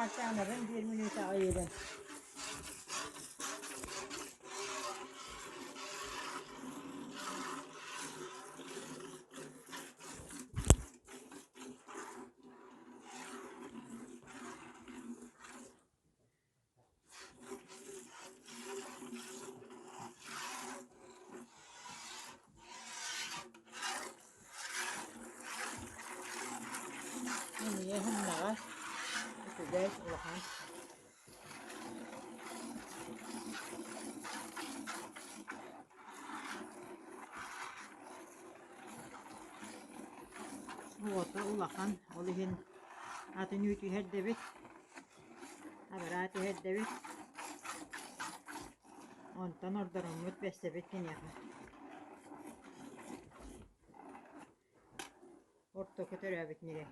Маачаанабын биир мүнүүтэҕэ ыйыгын. Эмиэ уһуннаҕас, үчүгэй, улахан. Уота улахан, ол иһин атын үүт иһэрдэбит. Абыраа түһэрдэбит, онтон ордороммут бэссэбит киниэхэ. Ортоку төрөөбүт ньирэй.